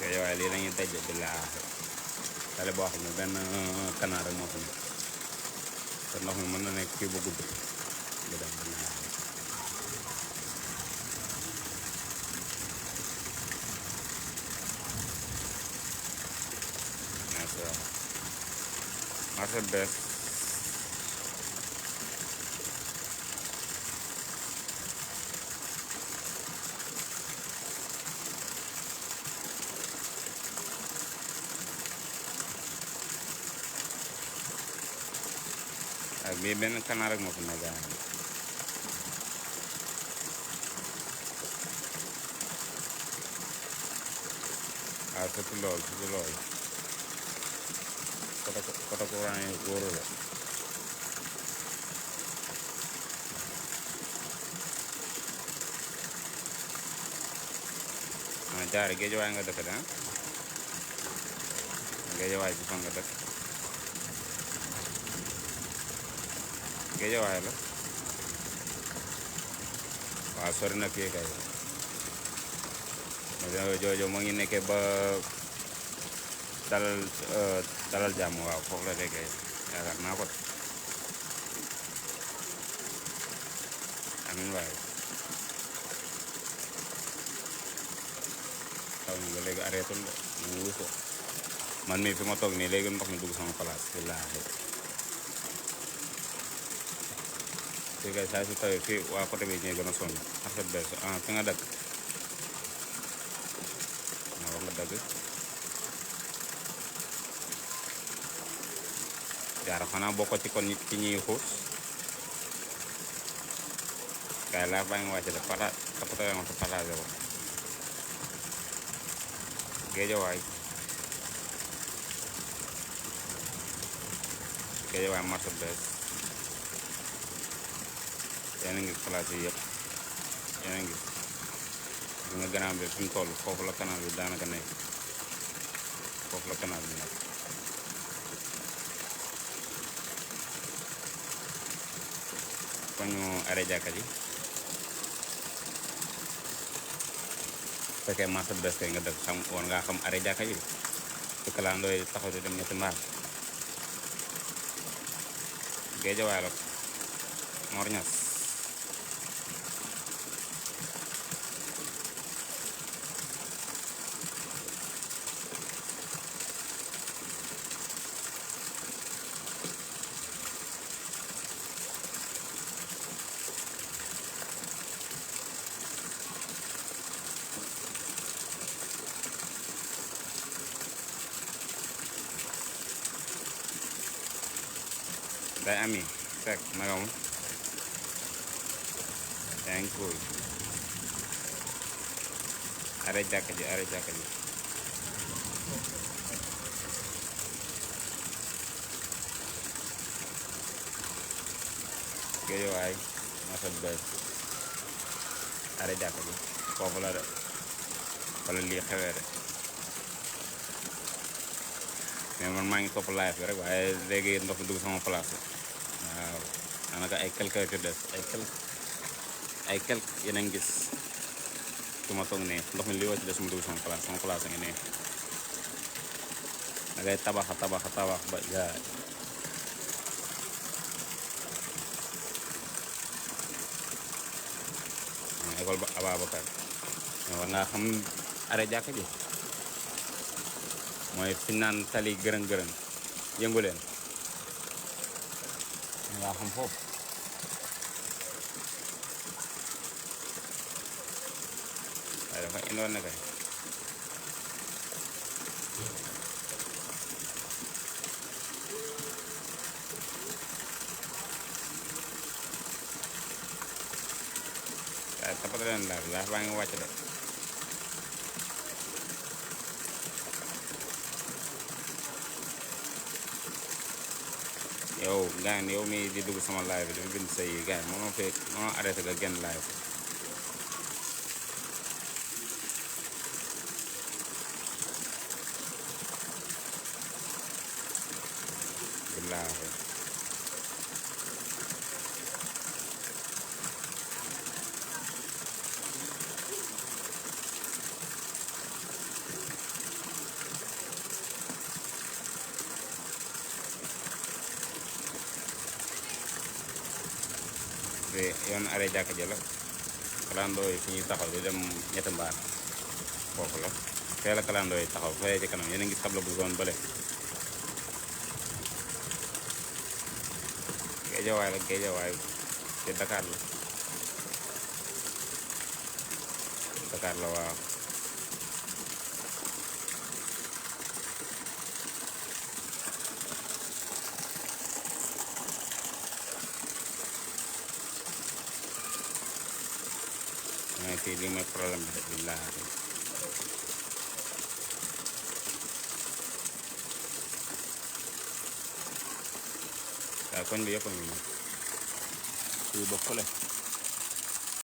waaye lii la ñuy daj billaahi tali boo xam ne benn canal rek moo fa nekk te ndox mi mën na nekk fii ba gudd di dem billaahi marché bees ak bii benn canal rek moo fi nekk waaw surtout loolu côté courant yi wóoru la jaare Géejawaay nga dëkk da Géejawaay ci fan nga dëkk Géejawaay la waaw sori na kii kay joojo moo ngi nekkee ba dalal jàmm waaw foofu la nekkee yaakaar naa ko amiin waaye taw ñu ba léegi arrêté de mu wuus ko man mii fi ma toog nii léegi ndox mi dugg sama place billaahi fii kay saa su tawee fii waa côté bi ñuy gën a sonn affaire bees fi nga dëkk waaw nga dëgg jaara xanaa bokk ci kon ci ñuy xuus kay laa bàyyi nga wàcce de toppatoo ma te partagé ko Géejawaay marché bees yéen a ngi place yi yëpp yéen a ngi bi nga gannaaw bi fi mu toll foofu la canal bi daanaka nekk foofu la canal bi nekk koñu arrêt jàkka ji fekkee marché bees kay nga dëkk xam war ngaa xam arrêt jàkka ji ci kalandoo yi taxaw di dem ñetti mbaar Géejawaay la Mor Ñas day ami fekk naka mu yaa ngi koy arrêt jàkka ji Géejawaay marché bees arrêt jàkka ji foofu la de wala lii xewee de mais man maa ngi topp live bi rek waaye léegi ndox mi dugg sama place waaw daanaka ay quelques ci des ay quelques yéen a ngi gis su ma toog ne ndox mi li woo ci des mu dugg sama place a ngi ne da ngay tabax ba gaay école ba Ababacar mais war ngaa xam arrêt jàkka ji mooy fi naan tali gërën yëngu leen nga xam foofu waaye dafa indoon ne kay waaye tapata leen laaj baa ngi wàcc de yow gars yow mi di dugg sama live bi dafa bind say gars moo arrêté nga genn live billaahi yoon arrêt jàkka ja la kalandoo yi fi ñuy taxaw di dem ñetti mbaar foofu la fee la kalandoo yi taxaw fee ci kanam yéen a ngi tableau bu zone bële géejawaay la géejawaay te Dakar la waaw mais fii lii mooy problème bi de billaahi waaw koñ bi yëpp a ngi nii fii ba fële